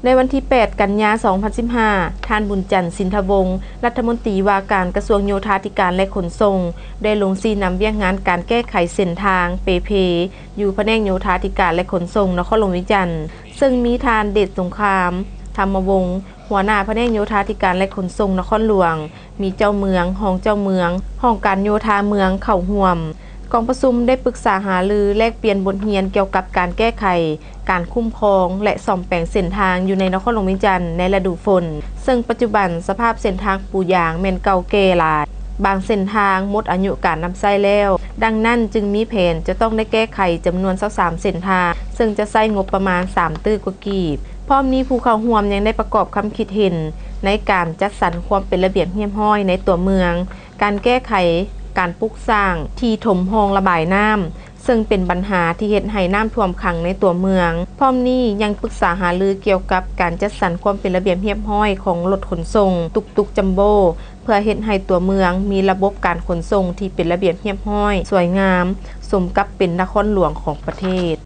ໃນວັນທີແປດ ກັນຍາ ສອງພັນສິບຫ້າ ທ່ານ ບຸນຈັນ ສິນທະວົງ ລັດຖະມົນຕີວ່າການກະຊວງໂຍທາທິການ ແລະ ຂົນສົ່ງ ໄດ້ລົງຊີ້ນຳວຽກງານການແກ້ໄຂເສັ້ນທາງເປ່ເພ ຢູ່ພະແນກໂຍທາທິການ ແລະ ຂົນສົ່ງ ນະຄອນຫຼວງວຽງຈັນ ເຊິ່ງມີທ່ານ ເດດສົງຄາມ ທຳມະວົງ ຫົວໜ້າພະແນກໂຍທາທິການ ແລະ ຂົນສົ່ງນະຄອນຫຼວງ, ມີເຈົ້າເມືອງ, ຮອງເຈົ້າເມືອງ, ຫ້ອງການໂຍທາເມືອງເຂົ້າຮ່ວມ. ກອງປະຊຸມໄດ້ປຶກສາຫາລືແລກປ່ຽນບົດຮຽນກ່ຽວກັບການແກ້ໄຂ, ການຄຸ້ມຄອງ ແລະ ສ້ອມແປງເສັ້ນທາງຢູ່ໃນນະຄອນຫຼວງວຽງຈັນໃນລະດູຝົນ, ເຊິ່ງປັດຈຸບັນສະພາບເສັ້ນທາງປູຢາງແມ່ນເກົ່າແກ່ຫຼາຍ, ບາງເສັ້ນທາງໝົດອາຍຸການນຳໃຊ້ແລ້ວ, ດັ່ງນັ້ນຈຶ່ງມີແຜນຈະຕ້ອງໄດ້ແກ້ໄຂຈຳນວນຊາວສາມເສັ້ນທາງ, ເຊິ່ງຈະໃຊ້ງົບປະມານສາມຕື້ກວ່າກີບ. ພ້ອມນີ້ຜູ້ເຂົ້າຮ່ວມຍັງໄດ້ປະກອບຄຳຄິດເຫັນໃນການຈັດສັນຄວາມເປັນລະບຽບຮຽບຮ້ອຍໃນຕົວເມືອງ, ການແກ້ໄຂການປຸກສ້າງທີ່ຖົມຮ່ອງລະບາຍນ້ຳ ເຊິ່ງເປັນບັນຫາທີ່ເຮັດໃຫ້ນ້ຳຖ້ວມຂັງໃນຕົວເມືອງ. ພ້ອມນີ້ຍັງປຶກສາຫາລືກ່ຽວກັບການຈັດສັນຄວາມເປັນລະບຽບຮຽບຮ້ອຍຂອງລົດຂົນສົ່ງ, ຕຸກຕຸກຈັມໂບ້ ເພື່ອເຮັດໃຫ້ຕົວເມືອງມີລະບົບການຂົນສົ່ງທີ່ເປັນລະບຽບຮຽບຮ້ອຍ, ສວຍງາມ, ສົມກັບເປັນນະຄອນຫຼວງຂອງປະເທດ.